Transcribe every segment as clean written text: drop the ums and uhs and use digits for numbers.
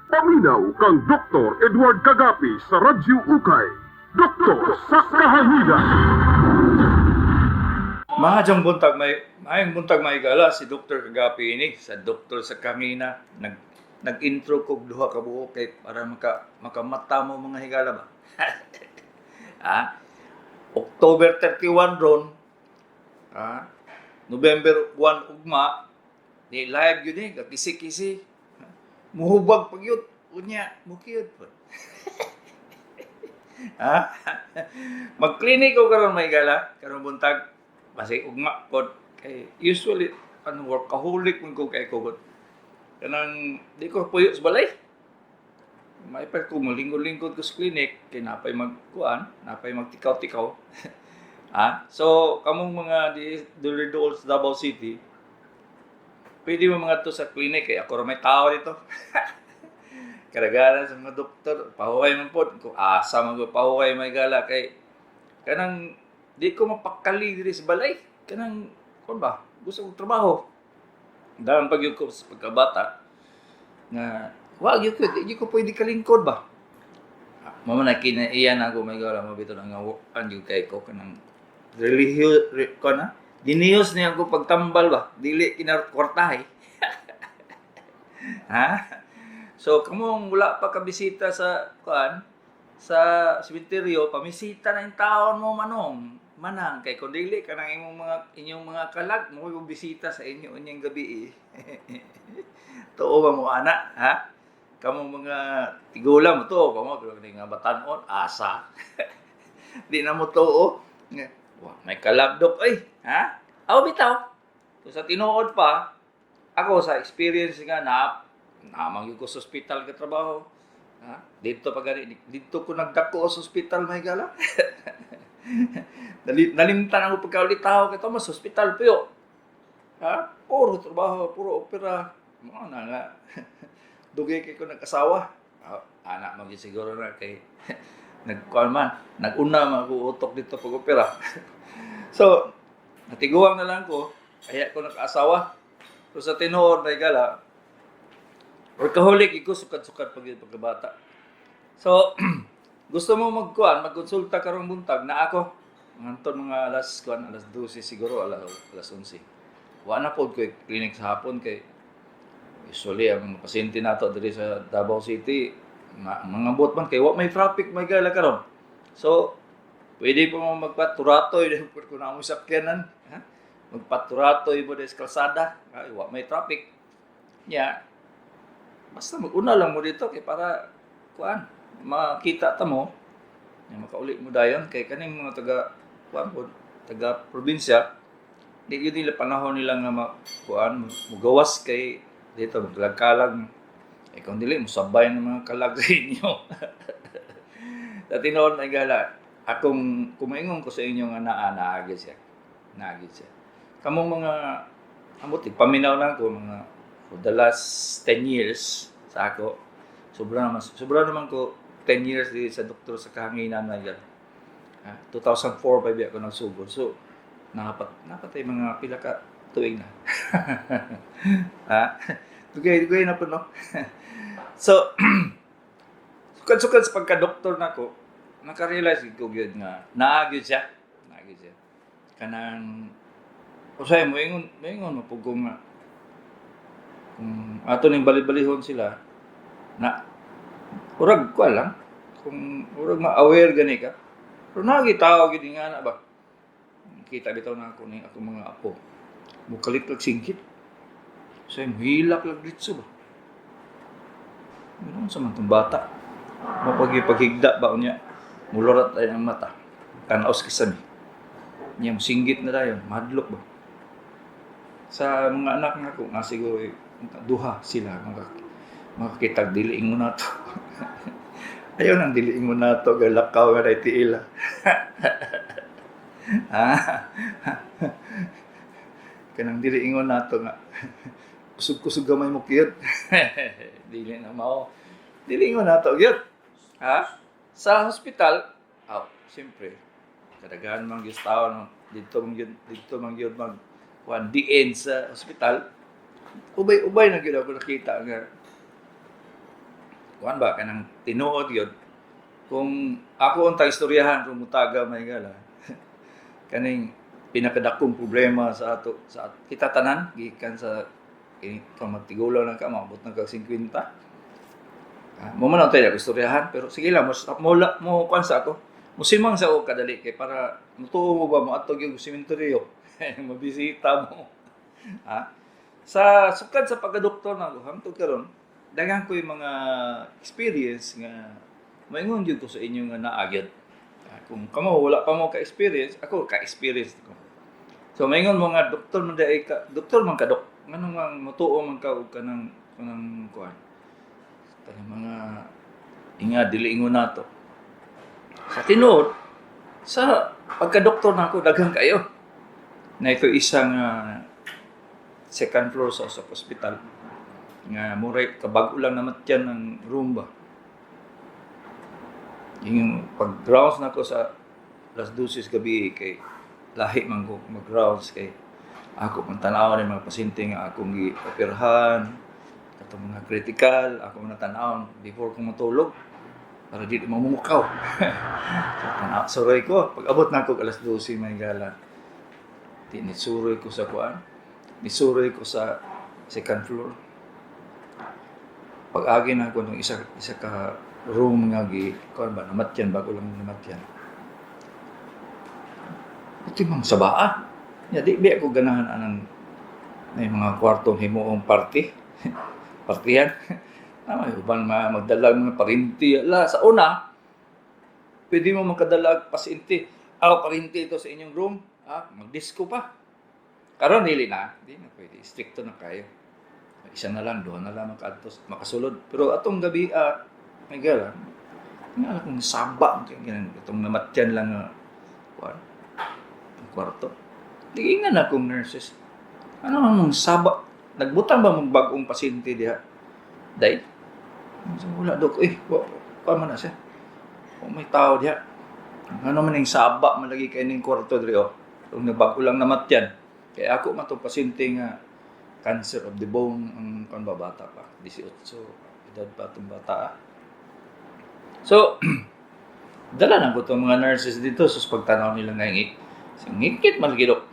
Paminaw kang Dr. Edward Kagapi sa Radyo Ukay. Doktor sa Kahanginan. Mahadyong buntag, may maayong buntag, may gala, si Dr. Kagapi ini sa Doktor sa Kangina. Nag-intro kog duha ka buok kay para makamata mo, mga higala ba. Ah, October 31 ron. Ah, November 1 ugma di live yun eh, kakisi-kisi. Muhubag pag yun, unya, mukiyod po. Ha? Mag-clinic ko karon, may gala, karon buntag basi ugma pod kay usually ano, workaholic man ko kay ko. Kanang di ko puyo sa balay. May pa ko molingkod-lingkod ko sa clinic kay napay magkuan, napay magtikaw-tikaw. Ah, so kamong mga di duli dool sa Davao City, pwede mo mga to sa clinic kay ako ra may tao dito. Karagaran sa mga doktor, pahuway man pod. Kung asa man ko pahuway, may gala, kay kanang di ko mapakali diri sa balay. Kanang kun ba, gusto kong trabaho. Dahil pag ko sa pagkabata nga wa gyud ko, di ko pwede kalingkod ba. Mao man na kinaiyan ako, may gala, mo bitaw nga an gyud kay ko kanang relihiyo re, ko na diniyos niya ako pagtambal ba, dili kinarkwartahay ha. So kamong wala pa kabisita sa kuan, sa sementeryo, pamisita na yung taon mo, manong manang, kay kung dili kanang imong mga inyong mga kalag mo yung bisita sa inyo unyang gabi eh. Tuo ba mo ana, ha? Kamong mga tigulang mo tuo pa mo, pero kini nga batan-on asa di na mo tuo. Nga, wa may kalagdok ay, ha? Aw bitaw. So, sa tinuod pa ako sa experience nga na namang gyud ko sa ospital ka trabaho. Ha? Dito pa gani, dito ko nagdako sa ospital, may gala. Nalimtan ako pagkaulitaw kay Thomas hospital puyo. Ha? Puro trabaho, puro opera. Mga na nga. Dugay kay ko nag-asawa. Ah, anak man gyud siguro na kay nagkuan man, naguna man ako utok dito pag opera. So, natiguang na lang ko, kaya ko nag-asawa. So sa tinuod, may gala, workaholic iko sukad-sukad pag pagkabata. So, gusto mo magkuan, magkonsulta karong buntag na ako. Nganton mga alas kuan, alas 12 siguro, alas 11. Wa na pod ko clinic sa hapon kay usually ang mga pasyente nato diri sa Davao City mga bot man kay wa may traffic, may gala, karon. So, pwede pa mo magpaturatoy dahil kung na mo sakyanan, ha? Magpaturatoy mo dahil sa kalsada, ay, wa may traffic. Nya, basta mag-una lang mo dito kay para kuan makita ta mo nya makauli mo dayon kay kaning mga taga kuan pod, taga probinsya, di gyud nila panahon nila nga ma, kuan, mugawas kay dito maglagkalag eh. Kung dili musabay ng mga kalag sa inyo. Sa tinuod, may gala, akong kumaingon ko sa inyo nga naa naagi siya, naagi siya. Kamong mga amot paminaw na ko mga for the last 10 years sa ako, sobra naman ko 10 years di sa Doktor sa Kahanginan na yan. Ha, 2004 pa biya ako nagsugod, so napatay mga pila ka tuig na, ha. Dugay dugay na po, no? So sukad-sukad sa pagka-doktor nako, naka-realize ko gyud nga naa gyud siya, naa gyud siya. Kanang usay mo ingon mo pug ko nga kung ato ning bali-balihon sila na urag ko lang kung urag ma-aware gani ka, pero naagi tao gyud nga na ba. Kita bitaw na ako ni ako mga apo mukalit lag singkit sa hilak lag ditso ba. Meron sa man tong bata mapagipaghigda ba, unya mulurat ay ang mata, tanaos kisami niya, singgit na dayon, madlok ba. Sa mga anak nga ko nga siguro eh, duha sila makakitag dili ingon nato. Ayaw nang dili ingon nato, galakaw nga na tiila. Ha, kanang dili ingon nato nga kusog-kusog gamay mo kiyot, dili na mao dili ingon nato gyud, ha. Sa hospital, aw siyempre kadaghan man gyud tao no, didto man gyud mag kuan DN sa hospital. Ubay-ubay na gyud ako nakita nga Kuan ba kanang tinuod gyud kung ako untang istoryahan kung mutaga, may gala kaning pinakadakong problema sa ato, sa kita tanan, gikan sa kini kung magtigulang lang ka, maabot na kag 50. Ah, mo man ang tayo istoryahan, pero sige lang, mo mo, mo kuan sa ako, musimang sa ako kadali kay para mutuo mo ba, mo adto gyud sementeryo, mabisita mo. Ha? Sa sukad sa pagkadoktor na ako hangtod karon, daghan ko yung mga experience nga maingon gyud ko sa inyo nga naa gyud. Ah, kung kamo wala pa mo ka-experience, ako ka-experience ko. So maingon mo nga doktor man diay ka, doktor man ka, dok. Ngano nga mutuo man ka og kanang kuan? Kanang mga inga dili ingon nato. Sa tinuod, sa pagka-doktor na ako, daghan kayo. Na ito isang second floor sa hospital nga muray kabag-o lang namatyan ng room ba. Yung pag rounds na ko sa alas 12 gabi, kay lahi man ko mag rounds, kay ako man tan-aw ni mga pasyente nga akong gi-operahan, katong mga critical ako man tan-awon before ko matulog para dili mamumukaw. So tanaw suroy ko, pag abot na ako alas 12, may gala, di nisuroy ko sa kuan, nisuroy ko sa second floor. Pag agi na ako ng isa isa ka room nga gi kuan ba, namatyan, bago lang namatyan. Ito yung mga sabaa. Ya, di ako ganahan anang may mga kwartong himuong party. Partiyan. Tama, yung uban mga magdala mga parinti. Ala, sa una, pwede mo makadala og pasyente. Ako, parinti ito sa inyong room. Ah, mag-disco pa. Karon dili na. Di na pwede. Stricto na kayo. Isa na lang, duha na lang makaadto, makasulod. Pero atong gabi, may gala, nga kung saba, ganyan, itong namatyan lang nga, kuwan, ang kwarto. Di nga na akong nurses. Ano ang mong saba? Nagbutang ba mong bagong pasyente diha? Day? So, wala dok. Eh, wa, wa man na siya. Kung may tao diha. Ano man yung saba man lagi kay ning kwarto diri oh. Kung nabago lang namatyan. Kaya ako man tong pasyente nga cancer of the bone ang kan ba, bata pa. 18 edad pa itong bata. Ah. So, dala na ko itong mga nurses dito. So, pagtanaw nila nga ngit. So, ngit man lagi dok.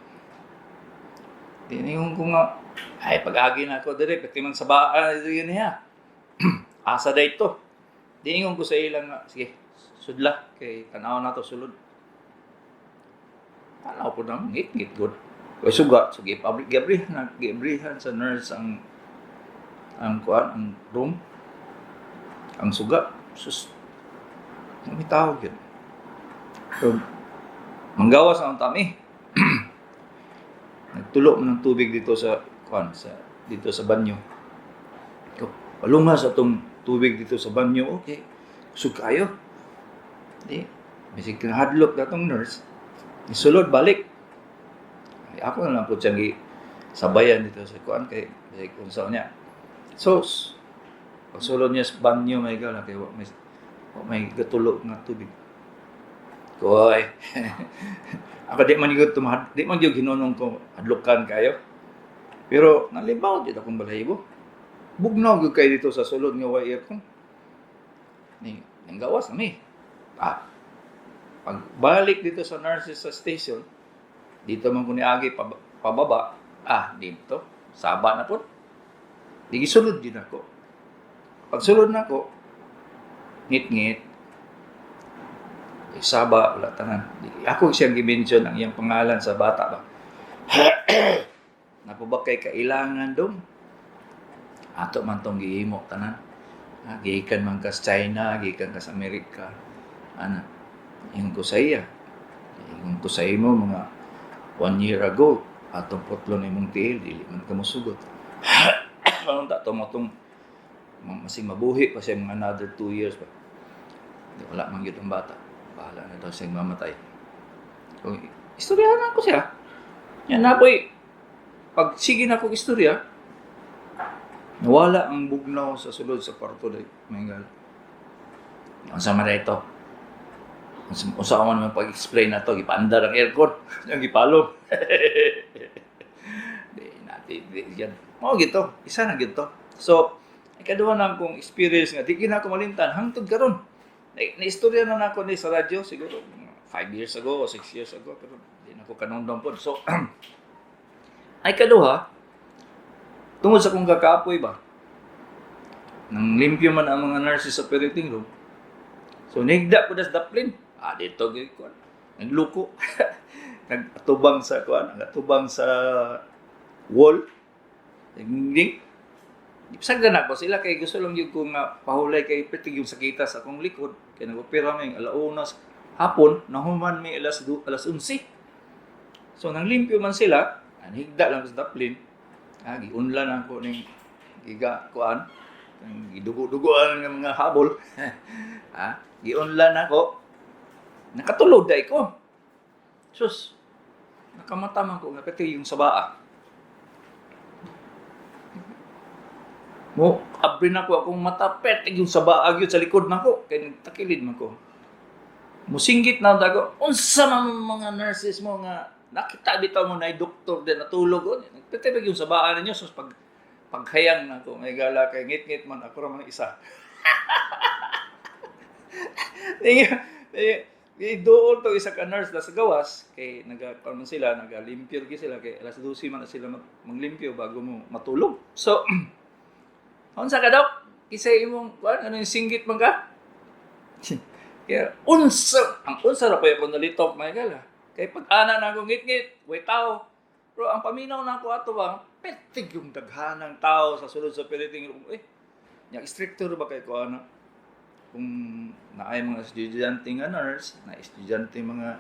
Tiningong ko nga, ay, pag-agi na ako dire, pati man sa baa, yun niya. Asa da ito. Diingon ko sa ilang nga, sige, sudla, kay tanaw na to sulod. Tanaw po na, ngit-ngit good. Kay suga, so gipublic giabrihan, giabrihan sa nurse ang kuan, ang room, ang suga. Sus, may tao yun. So, manggawas ang tami. Nagtulo man ng tubig dito sa kuan, sa dito sa banyo. Ko, palunga sa tong tubig dito sa banyo, okay. Kusog kayo. Di, bisig hadlok na tong nurse. Isulod balik. Ay, ako na lang po siyang sabayan dito sa kuan kay bisig unsa niya. So, pagsulod niya sa banyo, may gala kay wa may gatulo nga tubig. Koy. Ako di man gyud tumahad, di man gyud hinunong ko hadlukan kayo. Pero nalibaw jud akong balahibo. Bugnaw gyud kay dito sa sulod nga way aircon. Ni nang gawas nami. Ah. Pagbalik dito sa nurses sa station, dito man ko niagi pababa, ah, dito, saba na po. Di gisulod din ako. Pagsulod na ako, ngit-ngit, eh, saba, wala tanan. Ako siyang gi-mention ang iyang pangalan sa bata ba. Napo ba kay kailangan dong? Ato man tong gihimo tanan. Ah, gikan man ka sa China, gikan ka sa Amerika. Ana, ingon ko sa iya. Ingon ko sa imo mga one year ago, atong putlo na imong tiil, dili man ka mosugot. Karon ta to mo tong masing mabuhi pa siya mga another 2 years pa. Di, wala man gyud ang bata. Bahala na daw siyang mamatay. Kung istoryahan ako siya. Yan na po'y, pag sige na akong istorya, nawala ang bugnaw sa sulod sa kwarto day. May gal. Unsa man ito? Unsa man man pag-explain na to, gipaandar ang aircon, ang gipalong. Di natin di, yan. Mao gito, isa na gito. So, Ikaduha na akong experience nga di gyud nako malimtan hangtod karon. Na istorya na nako ni sa radyo siguro mga 5 years ago o 6 years ago, pero di na ko kanundong pod. So ay kaduha, tungod sa akong kakapoy ba, nang limpyo man ang mga nurses sa operating room. So nigda ko das daplin. Ah, dito gyud ko. Nagluko. Nag-atubang sa kuan, nag-atubang sa wall. Nagding. Sagdan ako sila kay gusto lang gyud ko nga pahulay kay perti yung sakita sa akong likod kay nag-opera mi alauna sa hapon, nahuman mi alas 11. So nang limpyo man sila, anhigda lang sa daplin. Ah, giunlan ako ning giga kuan, ang gidugo-dugoan ng mga habol. Ah, giunlan ako. Nakatulog dai ko. Sus, nakamata man ko nga pati yung sabaa. Mo, abri na ko akong mata, pet yung sabaa gyud sa likod nako kay nagtakilid man ko. Musinggit na dago, unsa man mga nurses mo nga nakita bitaw mo na doktor din natulog oh. Nagpete yung sabaa ninyo. Sus, paghayang nako may gala kay ngit-ngit man ako ra man isa. Ni dool to isa ka nurse na sa gawas kay naga man sila, nagalimpyo gyud sila kay alas 12 man na sila maglimpyo bago mo matulog. So unsa ka daw? Kisay imong kuan, ano yung singgit man ka? Kaya unsa ang unsa ra pa ako nalitok may gala. Kay pag ana na ako ngit-ngit, way tao. Pero ang paminaw na ako ato ba, petig yung daghanang tao sa sulod sa operating room. Eh, nya stricto ba kay ko ana? Kung naay mga estudyante nga nurse, na estudyante mga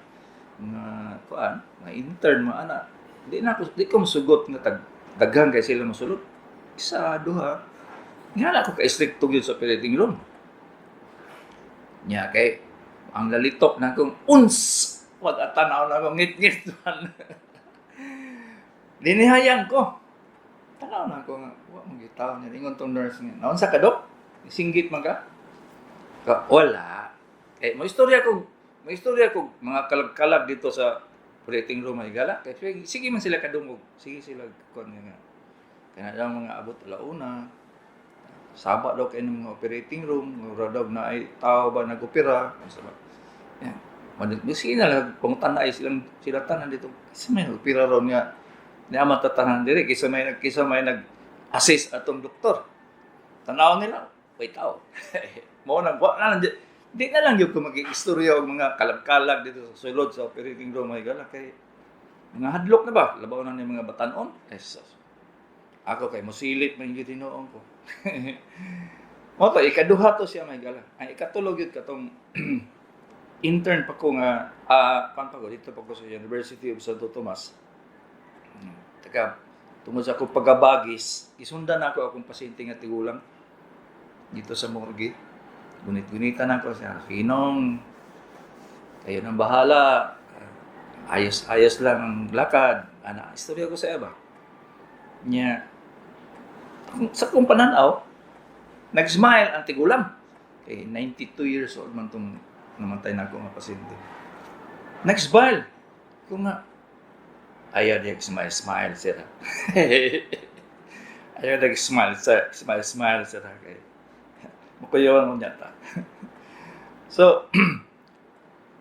kuan, mga intern, mga ana, di na ako, di ko masugot nga daghan kay sila mosulod. Isa, duha. Nga na ako ka-stricto gyud sa operating room. Nya kay ang lalitok na akong uns wag atanaw na akong ngit-ngit man. Dinihayang ko. Tanaw na ako nga wa mo gitaw niya ingon tong nurse nga. Naunsa ka, dok? Singgit man ka? Ka wala. Eh mo istorya ko mga kalag-kalag dito sa operating room ay gala. Kay sige, sige man sila kadungog. Sige sila kon nga. Kaya lang mga abot alauna. Saba daw kay ng mga operating room, mura daw na ay tao ba nag-opera. Unsa ba? Yeah. Sige na lang, pangutan ay silang sila tanan dito. Kisa may nag-opera raw niya niya matatanan diri kaysa may nag-assist atong doktor. Tanaw nila, way tao. Mao nang wa na lang di na lang gyud ko mag-istorya og mga kalag-kalag dito sa sulod sa operating room ay gala kay mga hadlok na ba labaw na ni mga batanon. Eh, sus. Ako kay mosilip man gyud tinuong ko. Mo to ikaduha to siya may gala. Ang ikatulo gyud katong intern pa ko nga kan pa ko dito pa ko sa University of Santo Tomas. Taka tungod sa akong pagabagis, gisundan ako akong pasyente nga tigulang dito sa morgue. Gunit-gunitan ako siya. Kinong, kayo nang bahala. Ayos-ayos lang ang lakad. Ana, istorya ko sa iba. Nya, sa kong pananaw, nag-smile ang tigulang. Kay 92 years old man tong namatay na ako nga pasyente. Nag-smile. Kung nga, ayaw niya smile, smile siya. Ayaw nag-smile, smile, smile siya. Kay, makuyawan mo niya ta. So,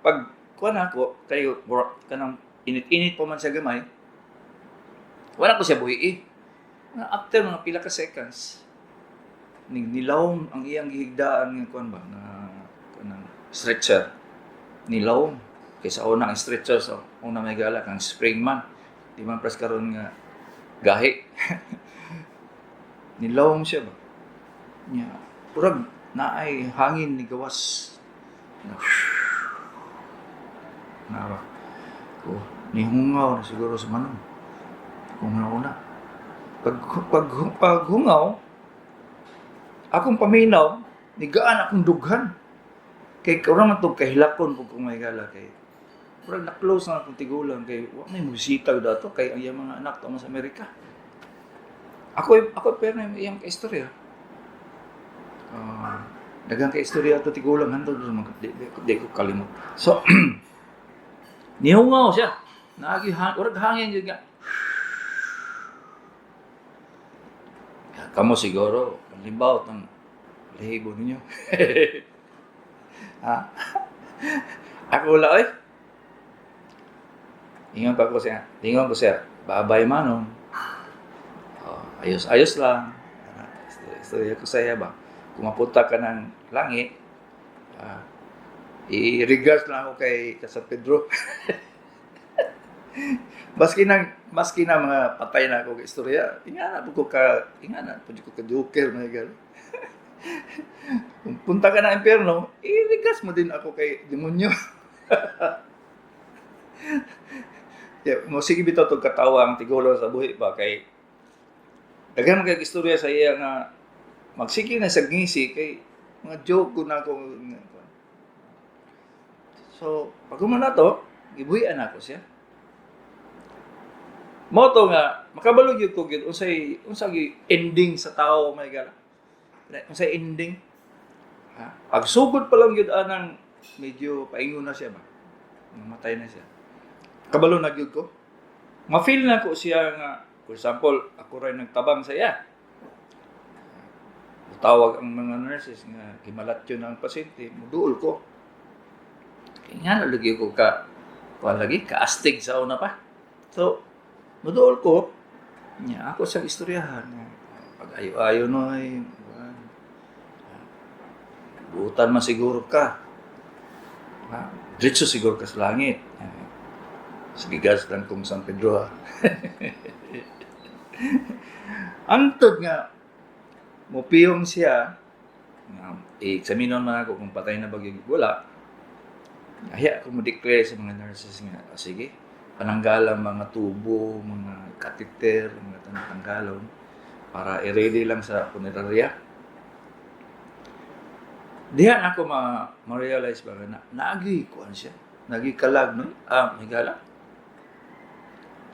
pag kuha na ako, kayo, kanang init-init pa man siya gamay, wala ko siya buhi eh. Nga after mga pila ka seconds, ning nilawom ang iyang gihigdaan nga kuan ba nga kanang stretcher. Nilawom kay sa una ang stretcher sa una may gala kang spring man. Di man pres karon nga gahi. Nilawom siya ba. Nya, murag naay hangin ni gawas. Na, na ba? Ko nihungaw na siguro sa manong. Kung una. Pag hungaw, akong paminaw, nigaan akong dughan. Kay karon man tog kahilakon pug kung may gala kay murag na-close na akong tigulang kay wa may musita dato kay ang iyang mga anak tuwa sa Amerika. Ako pero na iyang kaistorya. Daghang kaistorya ato tigulang hantod sa mga di ko kalimot. So nihungaw siya. Naagi urag hangin gyud nga. Kamo siguro, limbaw ng lahibo ninyo. Ha? Ako wala oy. Ingon pa ko siya. Ingon ko siya, "Bye-bye, manong. Oh, ayos ayos lang." Istorya ko sa iya ba. Kung mapunta ka ng langit, i-regards lang ako kay San Pedro. Maski na mga patay na ako ka istorya, ingana po ko ka joker mga gal. Kung punta ka na impyerno, i-regards mo din ako kay demonyo. Yeah, mo sige bitaw tog katawa ang tigulo sa buhi ba kay daghan man kay istorya sa iya nga magsige na sa ngisi kay mga joke ko na ako. So, pag na to, gibuhian ako siya. Mo to nga makabalo gyud ko gyud unsay unsa gyud ending sa tao, my God. Unsay ending? Ha? Pagsugod pa lang gyud anang medyo paingon na siya ba. Namatay na siya. Kabalo na gyud ko. Ma-feel na ko siya nga, for example, ako ray nagtabang sa iya. Tawag ang mga nurses nga gimalatyo na ang pasyente, muduol ko. Kaya nga lagi ko ka kuan lagi kaastig sa una pa. So, muduol ko, nya ako siyang istoryahan. Pag ayo-ayo noy, buutan man siguro ka. Ha? Diretso siguro ka sa langit. Sige, gas lang kung San Pedro ha. Antod nga, mupiyong siya, nga, i-examinon man ako kung patay na ba gyud wala. Kaya ako mo-declare sa mga nurses nga, "Ah, sige, pananggalang mga tubo, mga catheter, mga tanggalon, para i-ready lang sa punerarya." Dihan ako ma-realize ba nga na naagi kuan siya, naagi kalag no, may gala.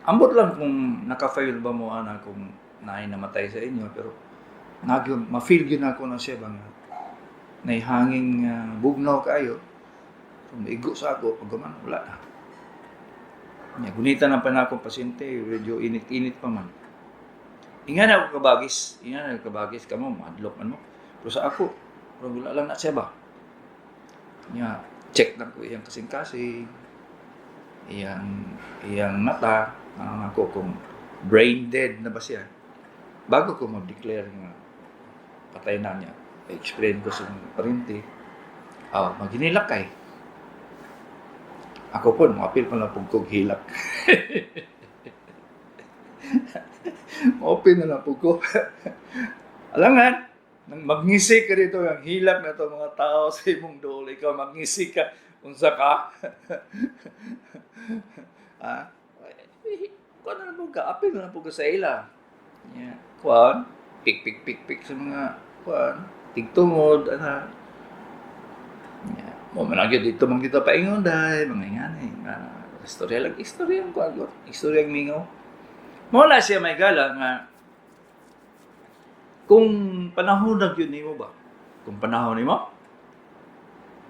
Ambot lang kung naka-file ba mo ana kung naay namatay sa inyo, pero nagi ma-feel gyud nako na siya ba nga naihanging bugnaw kaayo. So, maigo sa ako pag man wala na. Nya gunitan ang panakong pasyente, medyo init-init pa man. Ingana ako kabagis, ingana ako kabagis kamo madlok man mo. Pero sa ako, pero wala lang na siya ba. Nya check lang ko iyang kasing-kasing, iyang iyang mata, ang ako kung brain dead na ba siya. Bago ko mag-declare nga patay na niya, explain ko sa mga parente, maghinilak kay. Ako po, maapil pa lang po kog hilak. Maapil na lang po ko. Alangan, nang magngisi ka dito, ang hilak na to mga tao sa imong dool, ikaw magngisi ka, unsa ka? Ah, kuan na lang po ka, apil na lang po ka sa ila. Yeah. Kuan, pik pik pik pik sa mga kuan, tigtungod, ana. Yeah. Mo man lang dito man kita paingon dai, mga ingani. Istorya lang, istorya ang kuan, istorya ang mingaw. Mo na siya may gala nga kung panahon na gyud nimo ba? Kung panahon nimo?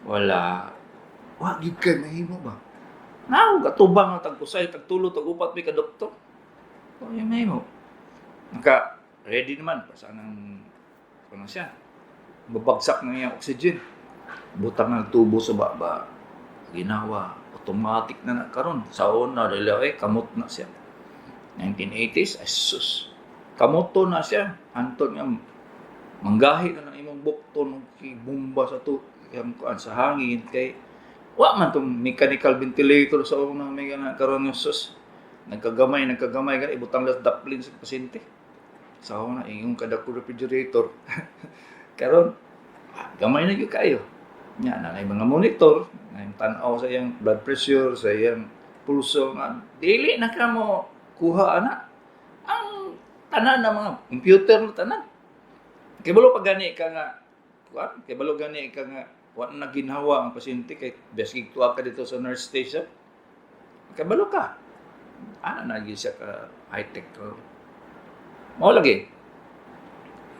Wala. Wa gyud kay mahimo ba? Naw, katubang ang tagkusay, tagtulo, tag-upat may ka doktor. O, yung mahimo. Naka, ready naman. Basta nang, ano siya, babagsak na iyang oxygen. Butang ng tubo sa baba. Ginawa, automatic na na karon. Sa una, dili eh, kamot na siya. 1980s, ay sus. Kamoto na siya. Anton nga, manggahi na ng imong bukton, bomba sa tu, yung kuan sa hangin kay wa man tong mechanical ventilator sa una may gana karon nga sus. Nagkagamay, nagkagamay gani ibutang las daplin sa pasyente. Sa una ingong kada ko refrigerator. Karon gamay na gyud kayo. Nya na mga monitor, na yung tan-aw sa iyang blood pressure, sa iyang pulso nga dili na ka mo kuha ana. Ang tanan na mga computer na tanan. Kay balo pa gani ka nga kuan, kay balo gani ka nga wa na ginhawa ang pasyente kay bisig tuwa ka dito sa nurse station. Kabalo ka. Ana na gyud siya ka high-tech ko. Mao lagi.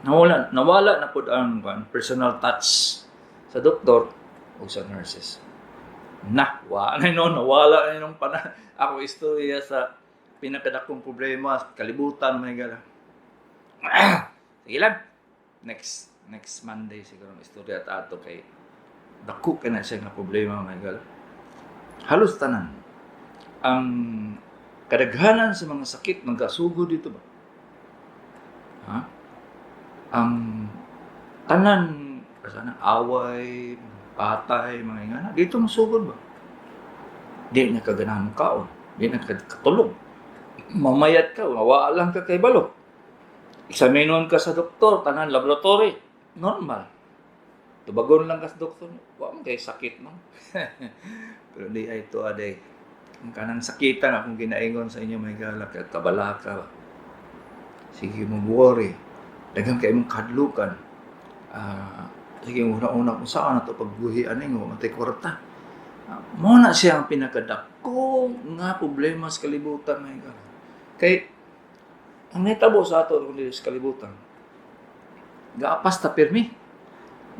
Nawala, nawala na pud ang kuan, personal touch sa doktor o sa nurses. Na, wa na no, nawala na nung pana ako istorya sa pinakadakong problema sa kalibutan, mga gala. Sige lang. Next next Monday siguro ang istorya ta ato kay dako kay na siya nga problema, mga higala. Halos tanan. Ang kadaghanan sa mga sakit nagasugod dito ba? Ha? Ang tanan sana away, patay, mga ingana, dito masugod ba? Di na kaganahan kaon, di na katulog. Mamayat ka, mawala lang ka kay balo. Eksaminon ka sa doktor, tanan laboratory, normal. Tubagon lang ka sa doktor, wa man kay sakit man. Pero di ay to aday. Ang kanang sakitan akong ginaingon sa inyo, mga higala, kay kabalaka ba. Sige mo worry. Daghan kay imong kahadlukan. Sige una-una kung saan na to pagbuhi ani nga matay kwarta. Mao na siya ang pinakadako nga problema sa kalibutan, mga higala. Kay ang nahitabo sa ato ron diri sa kalibutan, gaapas ta pirmi.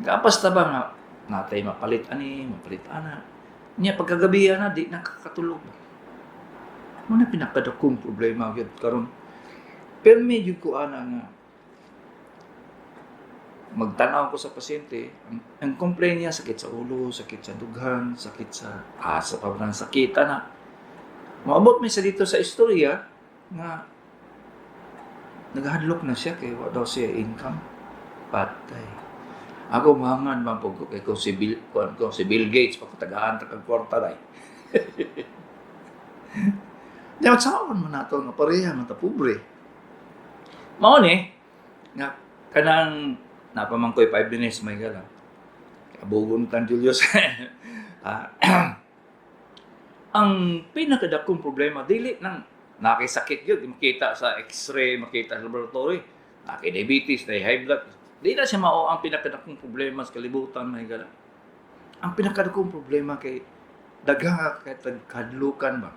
Gaapas ta ba nga natay mapalit ani, mapalit ana. Nya pagkagabi ana di nakakatulog. Mao na pinakadakong problema gyud karon. Pirmi gyud ko ana nga magtanaw ko sa pasyente, ang complain niya sakit sa ulo, sakit sa dughan, sakit sa asa pa ba ng sakit ana. Moabot mi sa dito sa istorya nga naghadlok na siya kay wa daw siya income. Patay. Ako mangan man po ko kay kung si Bill Gates pakatagaan ta kag kwarta day. Dapat saon man nato nga pareha man ta pobre. Mao ni nga kanang napaman ko'y 5 minutes may gala. Kabugon tan Julius. Ang pinakadakong problema dili nang nakisakit yun, makita sa x-ray, makita sa laboratory, naki diabetes, na high blood. Di na siya mao ang pinakadakong problema sa kalibutan, may gala. Ang pinakadakong problema kay daghang kay tagkadlukan ba.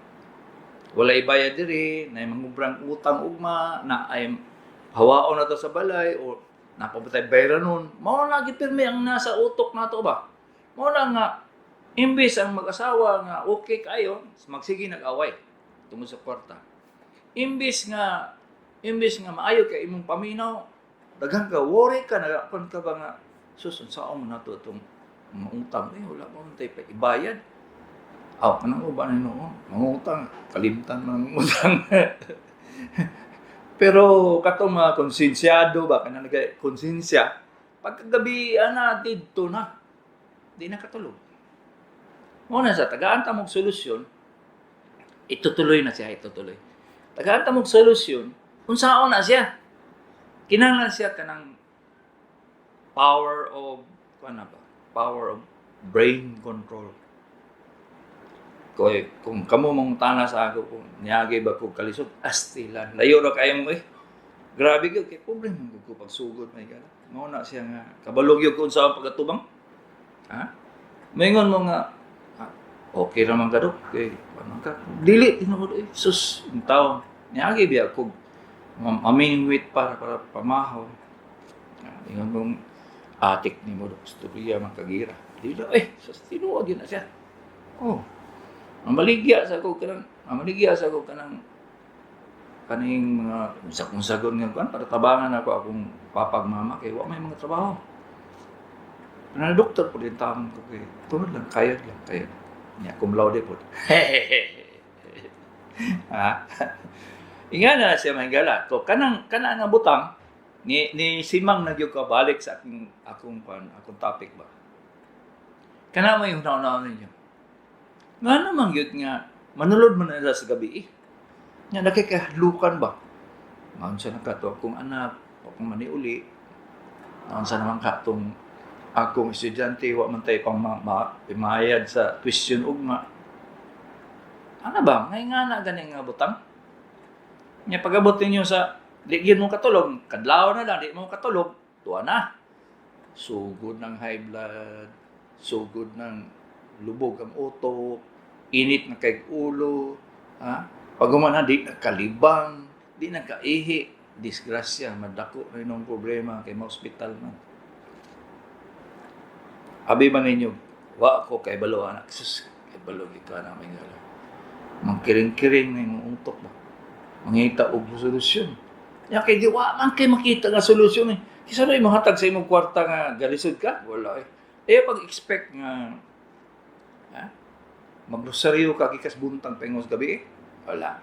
Walay bayad diri, na mangubrang utang ugma, na ay hawaon na to sa balay o napabutay bayra nun. Mao lagi pirmi ang nasa utok nato ba. Mao na nga imbes ang mag-asawa nga okay kayo, magsige nag-away tungod sa kwarta. Imbes nga maayo kay imong paminaw, daghan ka worry ka, nagakon ka ba nga sus, unsaon man nato itong mga utang eh, wala pa man tayo pa ibayad. Aw, kanang uban ni noon, mangutang, kalimtan man ang utang. Pero katong mga konsensyado ba, kanang naga konsensya, pagkagabi ana didto na, di na katulog. Mao na sa tagaan ta mong solusyon, itutuloy na siya, itutuloy. Tagaan ta mong solusyon, unsaon na siya. Kinahanglan siya kanang power of kuan na ba? Power of brain control. Koy, kung kamo mangutana sa ako kung niagi ba ko kalisod, astilan. Layo ra kayo mo eh. Grabe gyud kay problema gyud ko pagsugod may gala. Mao na siya nga kabalog gyud ko unsa ang pagatubang. Ha? Maingon mo nga okay ra man ka dok kay ano ka? Dili tinuod eh. Sus, yung tao. Niagi biya ko mamingwit para para pamahaw. Ingon mong atik ni mo dok, istorya man kagira. Dili eh, sus, tinuod yun na siya. Oh. Mamaligya sa ko kanang kaning mga unsa-unsagon nga kuan para tabangan ako akong papag mama kay wa may mga trabaho. Pero doktor po din taon ko kay tungod lang kayod lang kayod. Nya cum laude po. Ha? Inga na siya mahigala. To kanang kanang nga butang ni simang nagyud ka balik sa akong akong kuan, akong topic ba. Kana may hunaw-hunaw ninyo. Nga naman gyud nga manulod man na sa gabi eh. Nga nakikahadlukan ba? Maunsa na ka to akong anak, akong maniuli. Maunsa naman ka tong akong estudyante, wa man tay pang pimayad sa tuition ugma. Ano ba? Ngay nga na gani nga butang. Nya pag-abot ninyo sa di gyud mo katulog, kadlaw na lang di mo katulog, tuwa na. Sugod ng high blood, sugod ng lubog ang utok, init na kay ulo, ha? Pag humana, di nagkalibang, di nagkaihi, disgrasya, madako na yun ang problema kay ma-hospital man. Abi ba ninyo, wa ko kay balo anak, sus, kay balo ka na may gala. Mangkiring-kiring na yung utok ba? Mangita og solusyon. Ya kay di wa man kay makita nga solusyon eh. Kinsa may mohatag sa imong kwarta nga galisod ka? Wala eh. Eh pag-expect nga ha? Magrosaryo ka gikas buntag paingon sa gabi eh. Wala.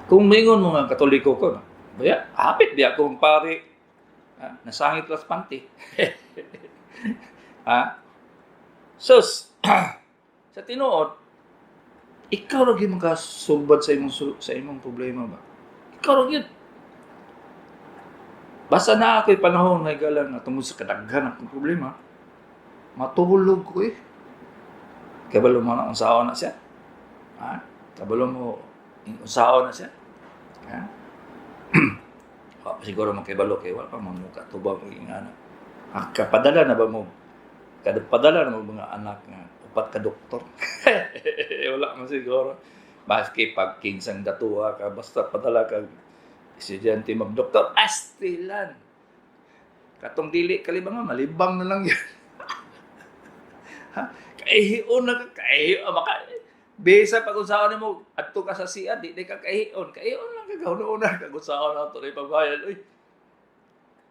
Kung mingon mo nga Katoliko ko, no? Baya, hapit biya kung pare, ha? Nasangit las panty. Ha? Sus, sa tinuod, ikaw ra gyud makasulbad sa imong problema ba? Ikaw ra gyud. Basta na ako'y panahon na higala nga tungod sa kadaghan akong problema, matulog ko eh. Kabalo mo na unsaon na siya. Ha? Kabalo mo unsaon na siya. Ha? Wa pa siguro makibalo kay wala pa mo katubang og ingana. Ah, kapadala na ba mo? Kapadala na mo mga anak nga upat ka doktor? Wala man siguro. Maski pag kinsang datuwa ka, basta padala ka estudyante magdoktor, astilan. Katong dili kalibang nga, malibang na lang yun. Ha? Kaihion na ka, kaihion, maka, bisa pag unsaon nimo adto ka sa siya, di ka kaihion, kaihion lang ka gahuna-una kag unsaon na ato ni pagbayad. Uy.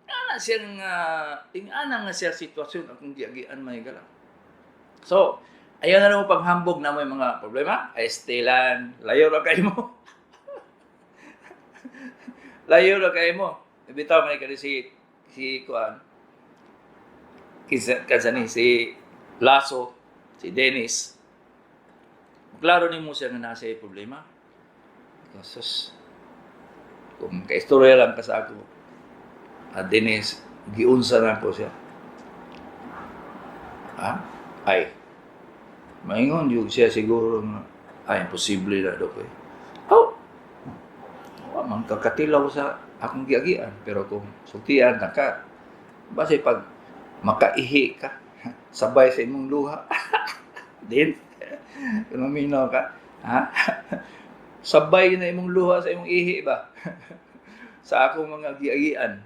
Ana siyang ingana nga siya sitwasyon akong giagian may gala. So, ayaw na mo paghambog na mo yung mga problema. Ay, estilan, layo ra kayo mo. Layo ra kayo mo. Bitaw may kani si kuan. Kinsa kansa ni si Lasso, si Dennis. Klaro nimo siya nga nasa problema. Sus, kung kaistorya lang ka sa ako, Dennis, giunsa na ko siya. Ha? Ay, maingon yun siya siguro nga, ay, imposible na daw ko eh. Oh, wa man kakatilaw sa akong giagian. Pero kung sultian na ka, base pag makaihi ka, sabay sa imong luha. Din, kung maminaw ka, ha? Sabay na imong luha sa imong ihi ba? Sa akong mga giagian.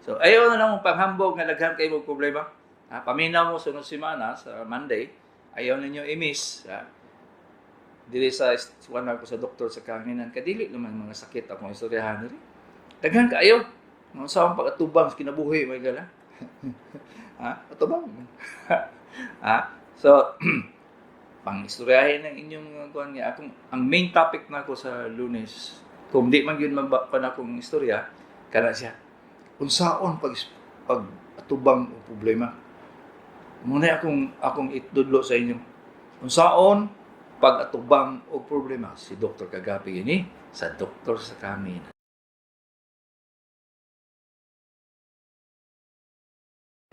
So, ayaw na lang mong panghambog nga daghan kayo mong problema. Ha? Paminaw mo sunod semana sa Monday, ayaw ninyo i-miss. Ha? Dili sa kuan ako sa doktor sa kahanginan, kadili naman mga sakit akong istoryahan diri. Daghan kaayo. Mga sa akong pag-atubang sa kinabuhi, may gala. Ha? Atubang. Ha? So, pang-istoryahin ng inyong mga kuan nga akong ang main topic na ako sa Lunes, kung di man gyud mabakan akong istorya, kana siya. Unsaon pag atubang og problema. Muna akong itudlo sa inyo. Unsaon pag atubang og problema. Si Dr. Kagapi ini sa Doktor sa Kamin.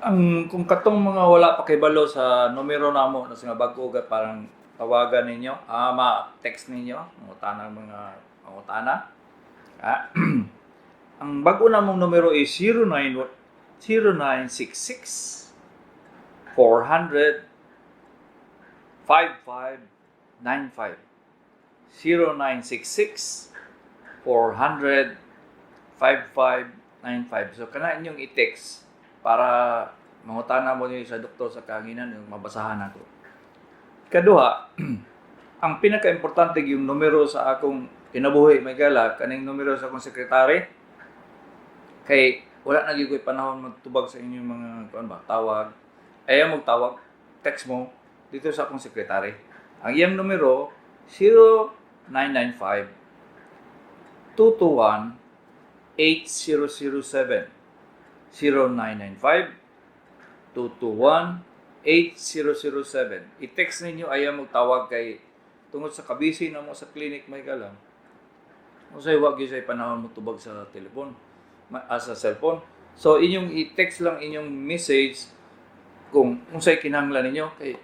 Ang kung katong mga wala pa kay balo sa numero namo na sa nga bag-o ga parang tawagan ninyo, ma-text ninyo, mangutana mga mangutana. Ang bag-o namong numero is 09 0966 400 5595. 0966 400 5595. So kana inyong i-text para mangutana mo niyo sa doktor sa kahanginan yung mabasahan ako. Kaduha, ang pinaka-importante yung numero sa akong kinabuhi may gala kaning numero sa akong sekretary kay wala na gyud ko'y panahon magtubag sa inyong mga kuan ba tawag. Ayaw magtawag, text mo dito sa akong sekretary. Ang iyang numero 0995 221 8007. 0995 221 8007. I-text ninyo, ayaw magtawag kay tungod sa kabisi na mo sa clinic may galang. Usay wag gyud say panahon mo tubag sa telepon, sa cellphone. So inyong i-text lang inyong message kung unsay kinahanglan ninyo kay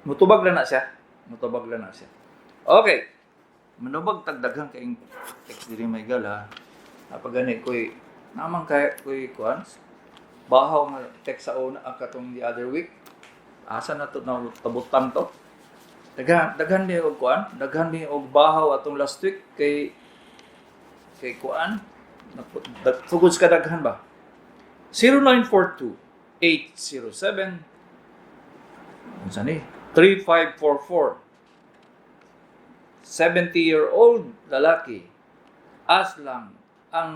mutubag lang na siya. Mutubag lang na siya. Okay. Manubag tagdaghan kayong text diri may gala. Napagani ko'y naman kay ko'y kuan. Bahaw nga text sa una ang katong the other week. Asa na to na tabutan to? Daghan mi og kuan, daghan mi og bahaw atong last week kay kuan. Sugod sa kadaghan ba? 0942 807 unsa ni? 3544. 70-year-old lalaki. Aslang Ang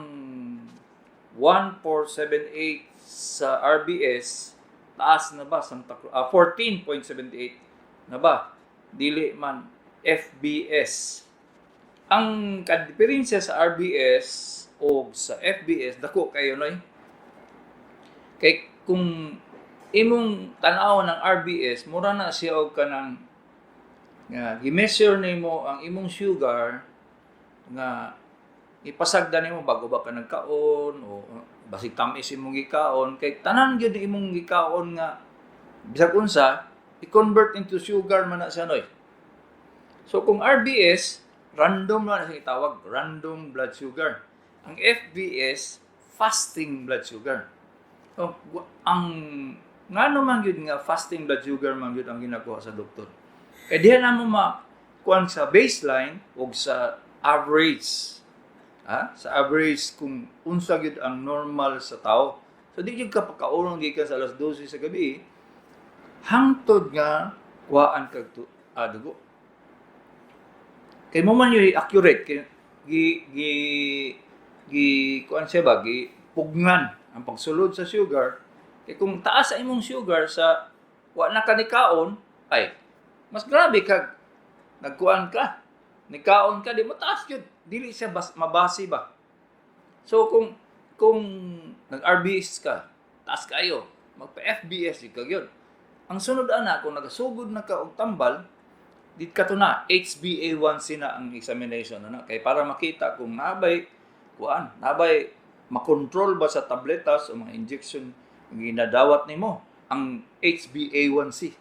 1478 sa RBS, taas na ba Santa Cruz? 14.78 na ba? Dili man FBS. Ang kadiferensya sa RBS o sa FBS dako kayo, noy. Kay kung imong tan-aw ng RBS, mura na siya og kanang nga gi-measure nimo ang imong sugar nga ipasagdan nimo bago ba ka nagkaon o basig tamis imong gikaon, kay tanan gyud imong gikaon nga bisag unsa, i-convert into sugar man na siya, noy. So kung RBS, random na siya itawag, random blood sugar. Ang FBS, fasting blood sugar. So, ang ngano man gyud nga fasting blood sugar man gyud ang ginakuha sa doktor? Kay diha na mo ma kuan sa baseline o sa average. Ha? Sa average kung unsa gyud ang normal sa tao. So di gyud ka pagkaurong gikan sa alas 12 sa gabi hangtod nga kuhaan kag dugo. Kay mo man yung accurate kay gi gi gi kuan siya ba, gi pugnan ang pagsulod sa sugar. Kay kung taas sa imong sugar sa wa na ka nikaon, ay mas grabe kag nagkuan ka, nikaon ka, di mo taas gyud, dili siya mabase ba. So kung nag RBS ka, taas kayo, magpa FBS ka gyud. Ang sunod ana, kung nagasugod na ka og tambal, dit ka to na HbA1c na ang examination na kay para makita kung nabay kuan, nabay makontrol ba sa tabletas o mga injection ang ginadawat nimo, ang HbA1c.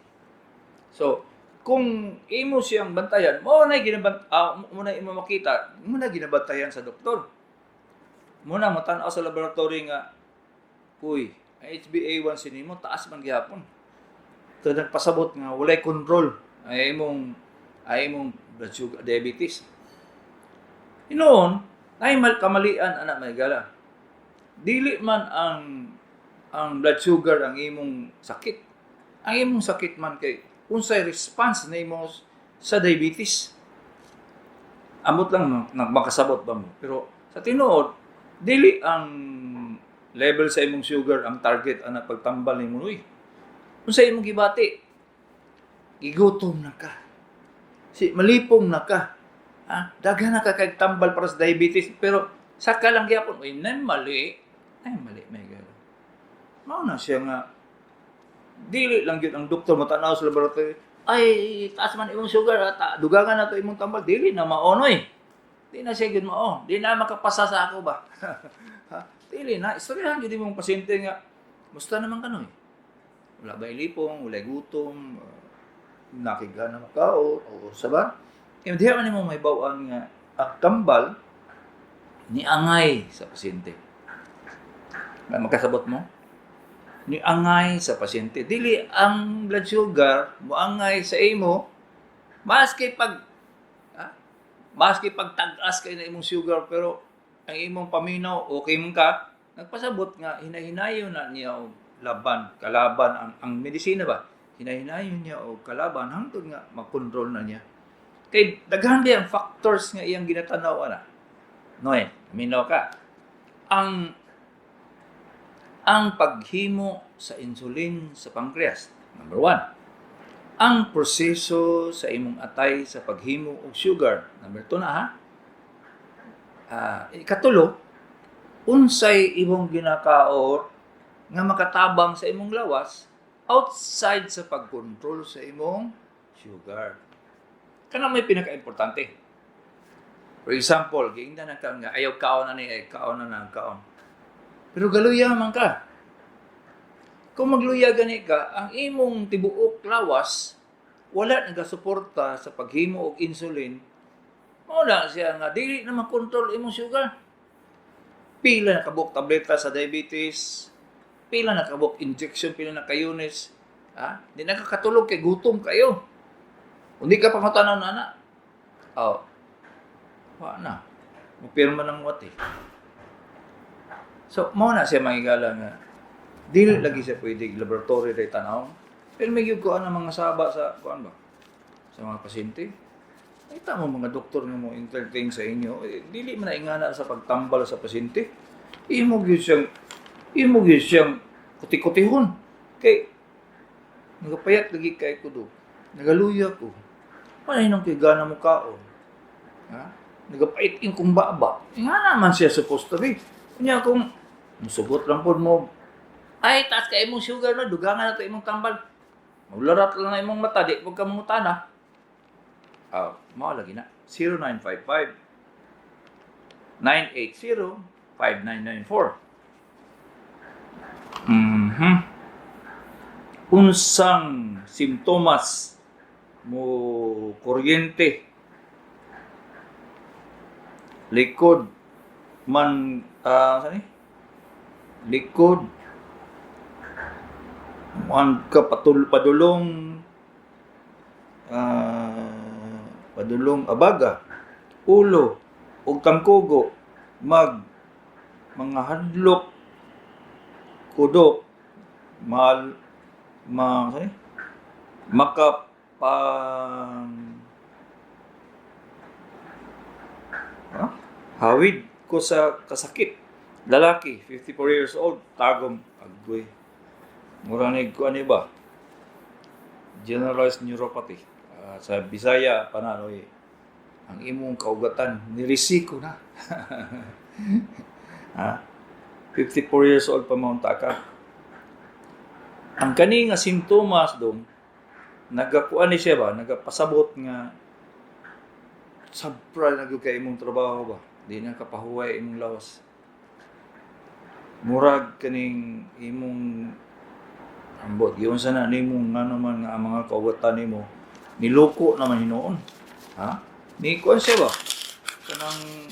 So kung imo siyang bantayan, mo na imo makita, mo na ginabantayan sa doktor. Mo na matan-aw sa laboratory nga, uy, ang HbA1c nimo taas man gihapon. So nagpasabot nga walay control ay imong blood sugar, diabetes. Hinoon, ay mal kamalian ana, may gala. Dili man ang blood sugar ang imong sakit. Ang imong sakit man kay unsay response nimo sa diabetes. Amot lang no, nagmakasabot ba mo. Pero sa tinuod, dili ang level sa imong sugar ang target ana pagtambal nimo, uy. Unsay imong gibati? Gigutom na ka. Si malipong na ka. Ha? Daghan na ka kay tambal para sa diabetes, pero saka lang gyapon, uy, nay mali. Ay mali, may gala. Mao na siya nga dili lang gyud ang doktor matanaw sa laboratory. Ay, taas man imong sugar, ha? Dugangan na to imong tambal. Dili na maonoy. Di na siya gyud mao. Di na makapasa sa ako ba. Ha? Dili na. Istoryahan gyud imong pasyente nga, musta naman kanoy? Wala ba ilipong, wala gutom, nakigana makao, o sa ba? Kaya diha man nimo may bawaan nga ang tambal ni angay sa pasyente. Na makasabot mo? Ni angay sa pasyente. Dili ang blood sugar moangay sa imo, maski pag ha? Maski pag tag-as kay na imong sugar, pero ang imong paminaw okay man ka, nagpasabot nga hinahinayon na niya og laban, kalaban ang medisina ba, hinahinayon niya og kalaban hangtod nga makontrol na niya. Kay daghan di ang factors nga iyang ginatanaw ana. Noy, minaw ka. Ang paghimo sa insulin sa pancreas, number 1. Ang proseso sa imong atay sa paghimo og sugar, number 2 na ha. Ikatulo, unsay imong ginakaon nga makatabang sa imong lawas outside sa pagkontrol sa imong sugar. Kana may pinaka-importante. For example, giingnan na ka nga ayaw kaon na ni, ay kaon na na kaon. Pero galuya man ka. Kung magluya gani ka, ang imong tibuok lawas wala nagasuporta sa paghimo og insulin. Mao na siya nga dili na makontrol imong sugar. Pila na kabuok tableta sa diabetes, pila na kabuok injection, pila na kayunis. Ha? Di na ka katulog kay gutom kayo. Hindi ka pa matanaw na na. Oh. Wa na. Mupirma ng wat eh. So, mao na siya mangigala nga dili lagi siya pwede laboratory ray tanaw. Pero may gyud ko ang mga saba sa kuan ba? Sa mga pasyente. Nakita mo mga doktor nga mo entertain sa inyo, eh, dili man na ingana sa pagtambal sa pasyente. Imo gyud siyang kuti-kutihon. Kay nagapayat lagi kay ko do. Nagaluya ko. Wala nang kay gana mo kaon. Ha? Nagapait in kong baba. Ingana man siya supposed to be. Unya kung musugot lang pod mo, ay, taas ka imong sugar no, dugangan na to imong tambal. Maglarat lang na imong mata, di pag ka mangutana. Ah, mao lagi na. 0955 980 5994. Unsang simptomas mo kuryente likod man saan ni? Likod man ka patul padulong padulong abaga, ulo ug tangkugo mag mga hadlok kudok mal ma saan ni? Makapang ha? Hawid ko sa kasakit. Lalaki, 54 years old, Tagum. Agoy. Mura ni ko ano ba? Generalized neuropathy. Ah, sa Bisaya panano eh, ang imong kaugatan nirisiko na. Ha? 54 years old pa maunta ka. Ang kani nga simptomas dong nagakuan ni siya ba, nagapasabot nga sobra na gyud kay imong trabaho ba. Di na kapahuway imong lawas. Murag kaning imong ambot giunsa na nimo ngano man nga ang mga kaugatan nimo niloko naman hinuon. Ha? Ni kuan siya ba? Kanang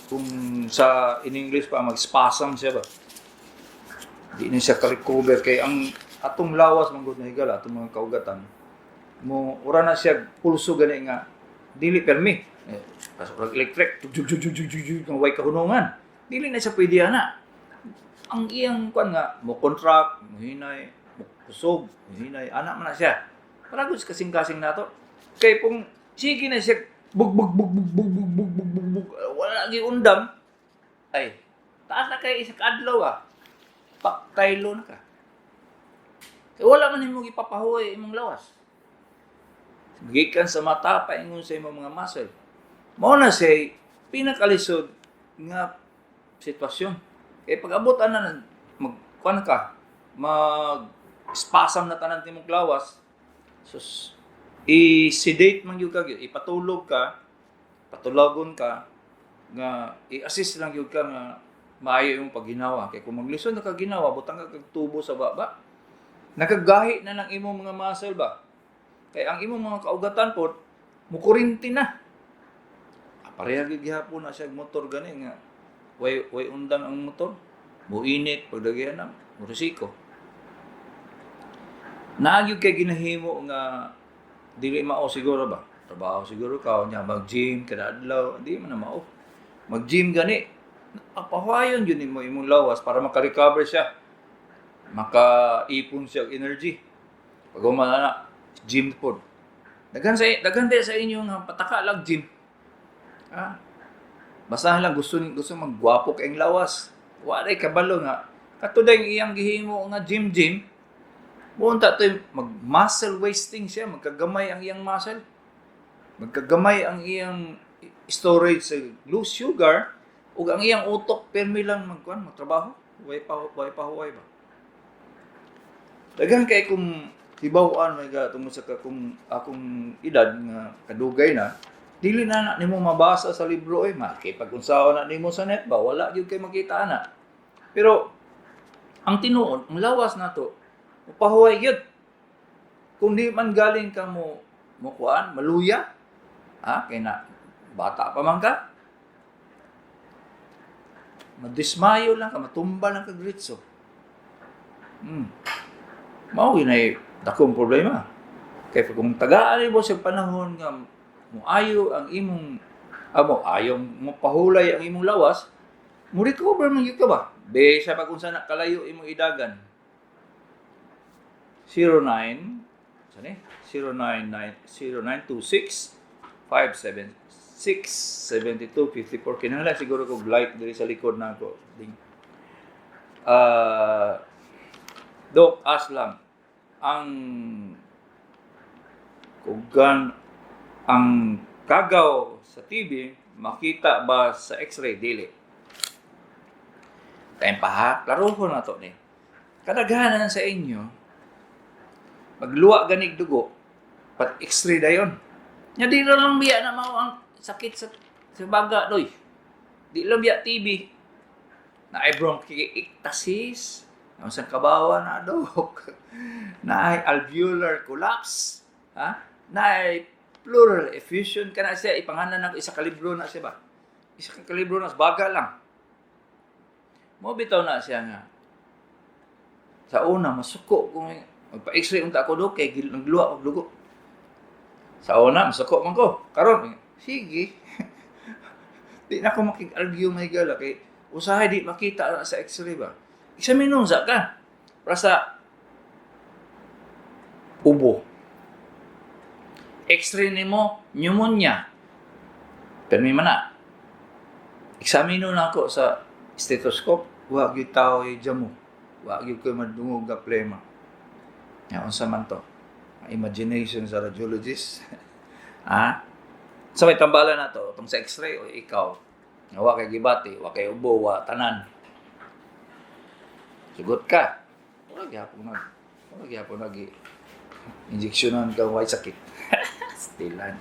kung sa in English pa mag-spasm siya ba? Di na siya ka-recover kay ang atong lawas man gud na higala, atong mga kaugatan mo ura na siya pulso gani nga dili permi eh, pas urag electric jug jug jug jug jug jug nga way kahunungan, dili na siya pwede ana. Ang iyang kuan nga mo contract, mo hinay, mo kusog, mo hinay ana man na siya para gud sa kasing-kasing nato. Kay kung sige na siya bug bug bug bug bug bug bug bug bug bug, wala giundang, ay taas na kay isa ka adlaw ah, paktaylo na ka. Kay wala man nimo gipapahuway imong lawas. Gikan sa mata paingon sa imong mga muscle. Mao na siya pinakalisod nga sitwasyon. Kay pag abot ana mag kuan ka, mag spasm na tanan timong lawas. Sus, i-sedate man gyud ka, gyud, ipatulog ka, patulogon ka nga i-assist lang gyud ka nga maayo imong pagginawa. Kay kung maglisod na ka ginawa, butang ka kag tubo sa baba. Nakagahi na lang imong mga muscle ba. Kay ang imong mga kaugatan pod mukurinti na. Ah, pareha gyud gihapon na siya og motor gani nga way undang ang motor, muinit pagdagian na, murisiko. Naa gyud kay ginahimo nga dili mao siguro ba. Trabaho siguro ka nya mag-gym kada adlaw, di man na mao. Mag-gym gani, pahuwayon gyud nimo imong lawas para maka-recover siya. Makaipon siya og energy. Pag human na gym pod. Daghan sa inyo nga pataka lang gym. Ah. Basta lang gusto gusto maggwapo kay lawas. Wa ray kabalo nga kato dayong iyang gihimo nga gym gym. Buonta to mag muscle wasting siya, magkagamay ang iyang muscle. Magkagamay ang iyang storage sa loose sugar ug ang iyang utok permi lang magkuan magtrabaho. Way pa huway ba. Daghan kay kung hibaw-an may ga tungod sa kakong akong edad nga kadugay na, dili na na nimo mabasa sa libro eh, makipag-unsaon na nimo sa net ba, wala gyud kay makita ana. Pero ang tinuod, ang lawas nato pahuway gyud. Kung di man galing ka mo mo kuan, maluya, ha, kay na bata pa man ka, madismayo lang ka, matumba lang ka gritso. Mao gyud nay dakong problema. Kay kung tagaan mo sa panahon nga moayo ang imong amo ayo mo pahulay ang imong lawas, mo recover man gyud ka ba? Be sa pag unsa na kalayo imong idagan. 09 sa Saan eh? 099 0926 576 7254. Kinahanglan siguro kog light diri sa likod na ako. Ding. Ah, Dok Aslam, ang kugan ang kagaw sa TB makita ba sa X-ray? Dili. Time pa ha, klarohon na to ni. Kadaghanan sa inyo, magluwa ganig dugo, pat X-ray dayon. Nya di ra lang biya na mao ang sakit sa baga doy. Di lang biya TB. Na ay bronchiectasis, ang sa kabawa na dok. Na ay alveolar collapse, ha? Na ay pleural effusion kana siya ipangalan nako isa ka libro na siya ba. Isa ka libro na sa baga lang. Mo bitaw na siya nga. Sa una masuko kung magpa-X-ray unta ako do kay nagluwa og dugo. Sa una masuko man ko. Karon sige. Di na ako makig-argue may gala kay usahay di makita na sa X-ray ba. Examine sa ka. Para sa ubo. X-ray nimo pneumonia. Permi man na. Examine na ako sa stethoscope, wa gyud tao jamo. Wa gyud koy madungog nga plema. Ya unsa man to? Imagination sa radiologist. Ha? Sa may tambala na to, tong sa X-ray o ikaw. Nga wa kay gibati, wa kay ubo, wa tanan. Sugot ka. Wala gyapon nag injeksyonan ka way sakit. Stilan.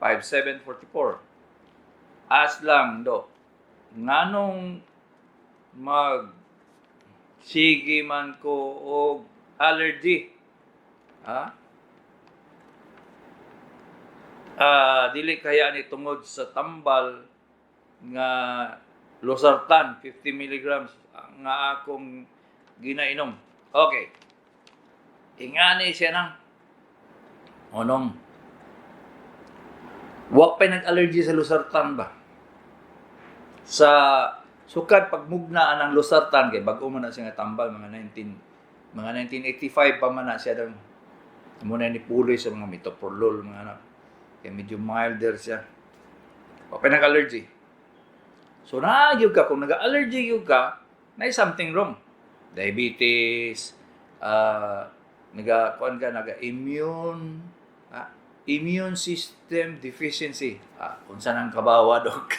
0955-451-5744. Aslang do. Nganong mag sige man ko og allergy? Ha? Ah, dili kaya ni tungod sa tambal nga losartan 50 milligrams nga akong ginainom. Okay. Ingani siya nang onong wa pa nag-allergy sa losartan ba? Sa sukad pagmugna ang losartan kay bag-o man na siya nga tambal mga 1985 pa man na siya dang mo na ni puloy sa mga metoprolol mga anak. Kay medyo milder siya. Wa pa nag-allergy. So naa gyud ka kung nag-allergy gyud ka, na something wrong. Diabetes, naga kuan ka naga immune immune system deficiency. Ah, unsa nang kabawa dok?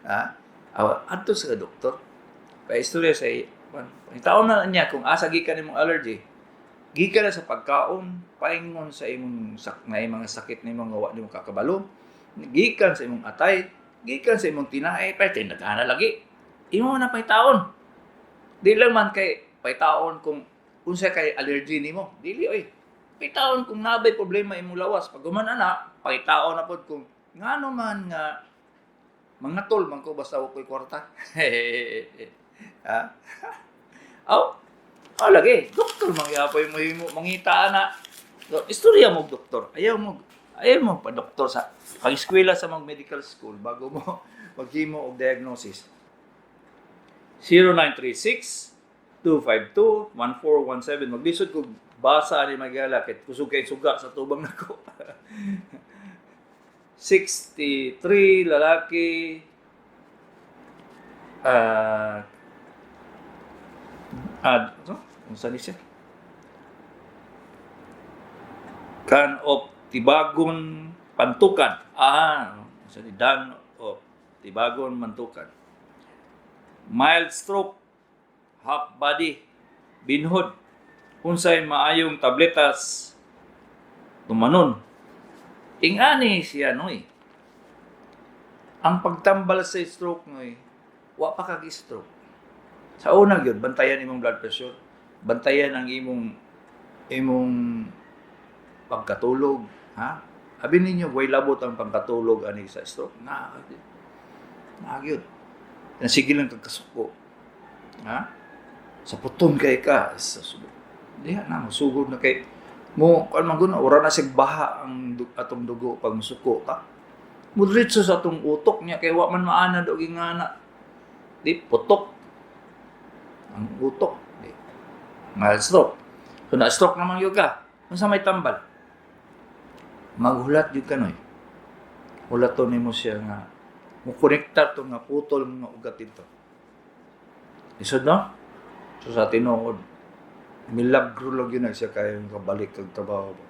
Ah, awa adto sa doktor. Pa istorya sa taon na niya kung asa gikan imong allergy. Gikan na sa pagkaon, paingon sa imong sak na mga sakit nimo nga wa nimo kakabalo, gikan sa imong atay, gikan sa imong tinae, pero tinagana lagi. Imo na paytaon. Di lang man kay paytaon kung unsa kay allergy nimo. Dili oy. Paytaon kung nabay problema imong lawas. Pag human ana, paytaon na pod kung ngano man nga mga tol man ko basta wa ko'y kwarta. Ha? Aw, oh, lagi, doktor man gyapon mo himo mangita ana. So, istorya mo og doktor. Ayaw mo pa doktor sa pag-eskwela sa mga medical school bago mo maghimo og diagnosis. 0936 252 1417. Maglisod kog basa ani magyala kay kusog kay suga sa tubang nako. 63 lalaki, ah ah ano? Unsa ni siya? Can of Tibagon Pantukan. Ah, unsa ni Dan of Tibagon Mantukan. Mild stroke, half body, binhod. Unsay maayong tabletas tumanon? Ingani siya noy. Ang pagtambal sa stroke noy, wa pa kag stroke. Sa una gyud bantayan imong blood pressure, bantayan ang imong imong pagkatulog, ha? Abi ninyo way labot ang pagkatulog ani sa stroke. Na na gyud. Sige lang kag kasuko. Ha? Sa puton kay ka sa subo. Diha na mosugod na kay mo kuan man gud ora na sig baha ang atong dugo pag musuko ta. Mudritso sa atong utok niya kay wa man maanad og ingana. Di putok ang utok. Di. Nga stroke. So na stroke naman gyud ka. Unsa may tambal? Maghulat gyud ka, noy. Hulaton nimo siya nga mo konektar to nga putol mga ugat dito. Isod, no? So sa tinuod, milagro lang yun na siya kayo kabalik kag trabaho ba.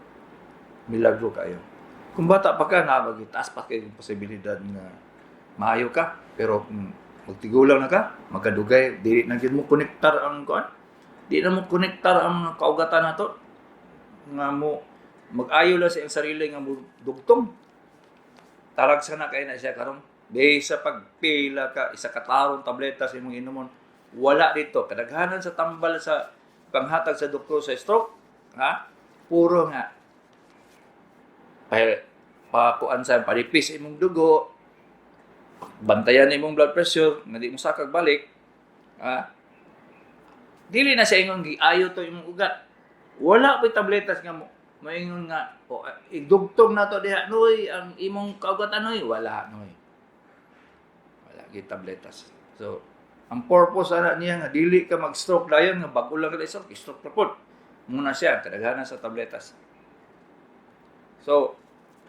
Milagro kayo. Kung bata pa ka, na taas pa kayo yung posibilidad nga maayo ka. Pero kung magtigulang na ka, magkadugay, dili na gyud mo konektar ang kuan. Di na mo konektar ang mga kaugatan nato nga mo mag-ayo lang sa iyang sarili nga mo dugtong. Tarag sana kay na siya karon. Sa pagpila ka isa ka tarong tableta sa imong inumon, wala dito. Kadaghanan sa tambal sa panghatag sa doktor sa stroke, ha? Puro nga pa pakuan sa palipis imong dugo, bantayan imong blood pressure nga di mo sakag balik, ha? Dili na siya ingon giayo to imong ugat. Wala pa tabletas nga mo maingon nga o idugtong na to diha, noy, ang imong kaugatan, noy, wala, noy. Wala gyud tabletas. So ang purpose ana niya nga dili ka mag-stroke dayon nga bag-o lang ka stroke, stroke na pod. Muna siya kadaghanan sa tabletas. So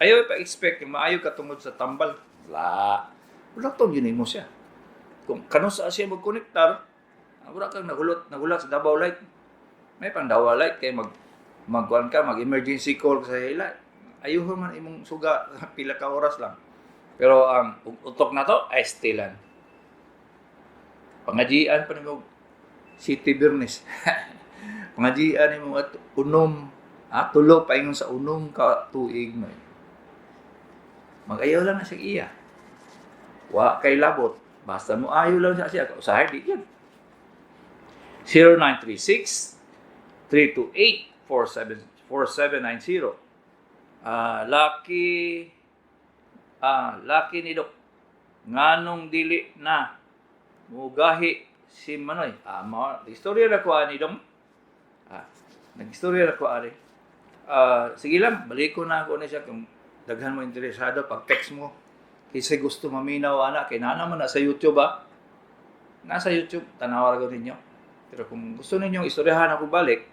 ayaw pa-expect nga maayo ka tungod sa tambal. Wala. Wala tong yun mo siya. Kung kanusa siya magkonektar, wala kang nagulot, nagulat sa Davao Light. May pang Davao Light kay magkuan ka, mag-emergency call ka sa ila. Ayuho man imong suga pila ka oras lang. Pero ang utok na to ay stilan. Pangajian pa nimo City Birnes. Pangajian nimo at unom, tulo paingon sa 6 ka tuig mo. Mag-ayaw lang na siya iya. Wa kay labot. Basta mo ayo lang siya siya. Usahay di yan. 0936 328 4790. Laki ni Dok. Nganong dili na mugahi si Manoy? Mao istorya na ko ani, dong. Nag-istorya na ko ani. Sige lang, balik ko na ako ni siya kung daghan mo interesado pag text mo. Kasi gusto maminaw ana kay naa naman na sa YouTube ah. Nasa YouTube, tanawa ra ninyo. Pero kung gusto ninyong istoryahan ako balik,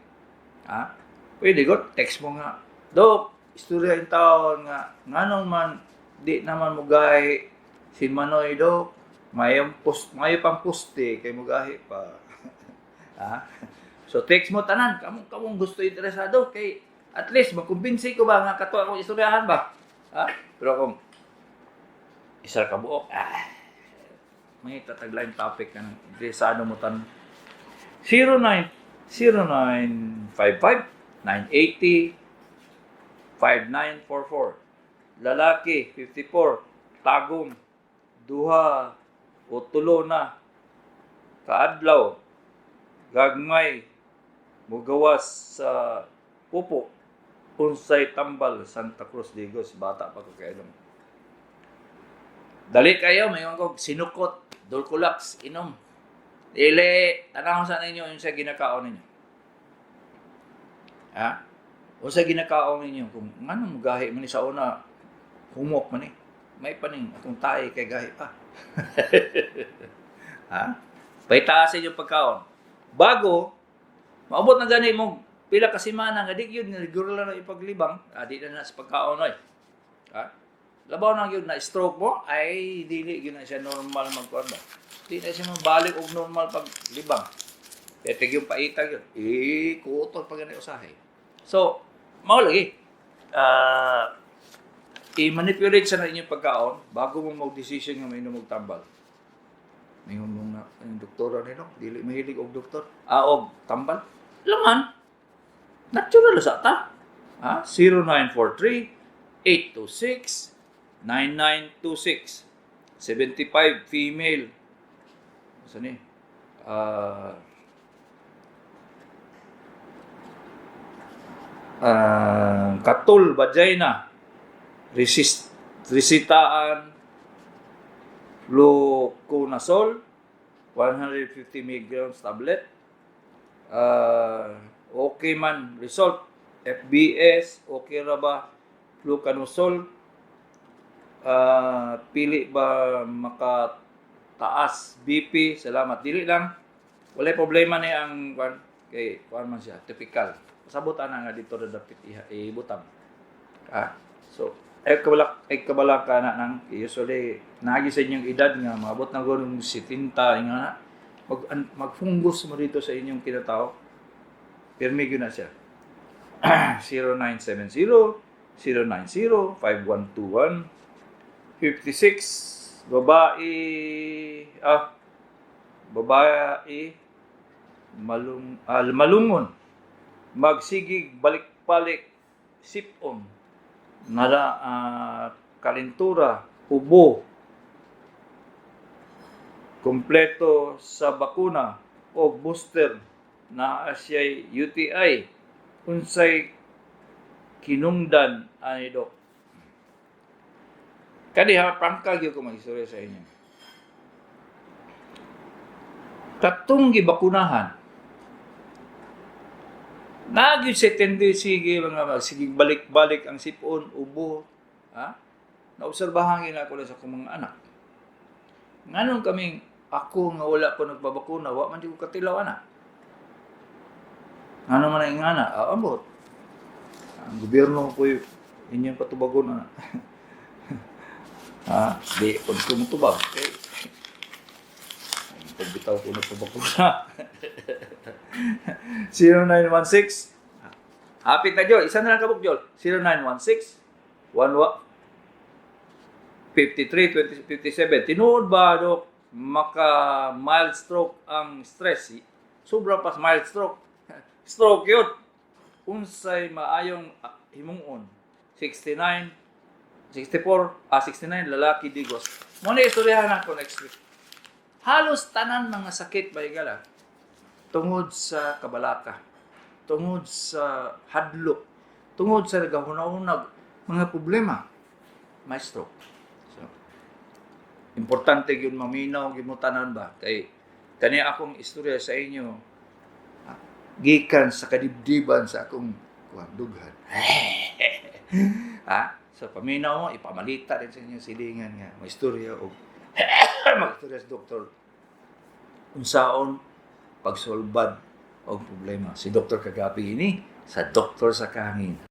pwede ko text mo nga, "Dok, istorya in taon nga nganong man di naman mugahi si Manoy, Dok. Mayong post, mayo pang poste kay mugahi pa." Ha? So text mo tanan, kamong kamong gusto interesado kay at least makumbinsi ko ba nga kato akong istoryahan ba? Ha? Pero kung isa ka buok, may tataglaing topic ka ng interesado mo tan 09 0955 980 5944. Lalaki, 54, Tagum, 2 o 3 na kaadlaw gagmay mugawas sa pupo, unsay tambal? Santa Cruz, Digos. Bata pa ko kay. Dali kayo, may ko sinukot, Dulcolax, inom. Dili, tanaw sa ninyo yung sa ginakaon ninyo. Ha? O sa ginakaon ninyo, kung ngano mo gahi man ni sa una, humok man ni. May paning akong tae kay gahi pa. Ha? Paitaasin yung pagkaon. Bago, maabot na gani mo, pila ka semana nga di yun, regular na ipaglibang, di na na sa pagkaon, oy. Ha? Labaw na yun na stroke mo, ay dili yun na siya normal magkuan ba. Di na siya mabalik og normal paglibang. Kaya yung paitag yun, eh, kuotol pa gani usahay. So, mao lagi. I-manipulate sa na inyong pagkaon bago mo mag-decision nga may og tambal. May mong na, ang doktora nino, dili mahilig og doktor. Og tambal. Laman. Natural sa ta. Ha? 0943 826 9926. 75, female. Saan ni? Katul vagina, resist resitaan fluconazole 150 milligrams tablet, okay man result. FBS okay ra ba fluconazole? Pili ba makataas BP? Salamat. Dili lang, walay problema ni ang kwan. Kay kuan man siya, typical. Pasabot ana nga dito ra dapit iha ibutang. Ah, so ay kabala ka na nang usually naagi sa inyong edad nga maabot na gud 70 nga mag fungus mo dito sa inyong kinatao. Pirmi gyud na siya. 0970 090 5121. 56, babae, babae, malungon, magsigig balik-balik sipon, nara kalintura, ubo, kompleto sa bakuna o booster, naa siya'y UTI, unsay kinungdan ani, Dok? Kadi ha, prangka gyud ko mag-istorya sa inyo. Katong gibakunahan, naa gyud sa tendency mga magsigig balik-balik ang sipon, ubo, ha? Naobserbahan gyud nako sa akong mga anak. Nganong kaming ako nga wala ko nagpabakuna, wa man jud ko katilaw ana. Ngano man ang ingana? Ah, ambot. Ang gobyerno ko inyong patubagon na. Ha, di pag tumutubag. Okay. Pagbitaw ko na pabakuna. 0916. Hapit na, Jol. Isa na lang kabuk, Jol. 0916 11 53 20 57. Tinuod ba, Dok, maka mild stroke ang stress? Sobra pa mild stroke. Stroke yun. Unsay maayong himuon? 69 64, 69, lalaki, Digos. Mo na istoryahan ako next week. Halos tanan mga sakit ba higala tungod sa kabalaka, tungod sa hadlok, tungod sa nagahuna-hunag mga problema, may stroke. So, importante gyud maminaw gyud mo tanan ba kay kani akong istorya sa inyo gikan sa kadibdiban sa akong kuan dughan. Ha? So paminaw mo, ipamalita din sa inyong silingan nga may istorya og mag-istorya sa doktor unsaon pagsolbad og problema. Si Dr. Kagapi ini sa Doktor sa Kahangin.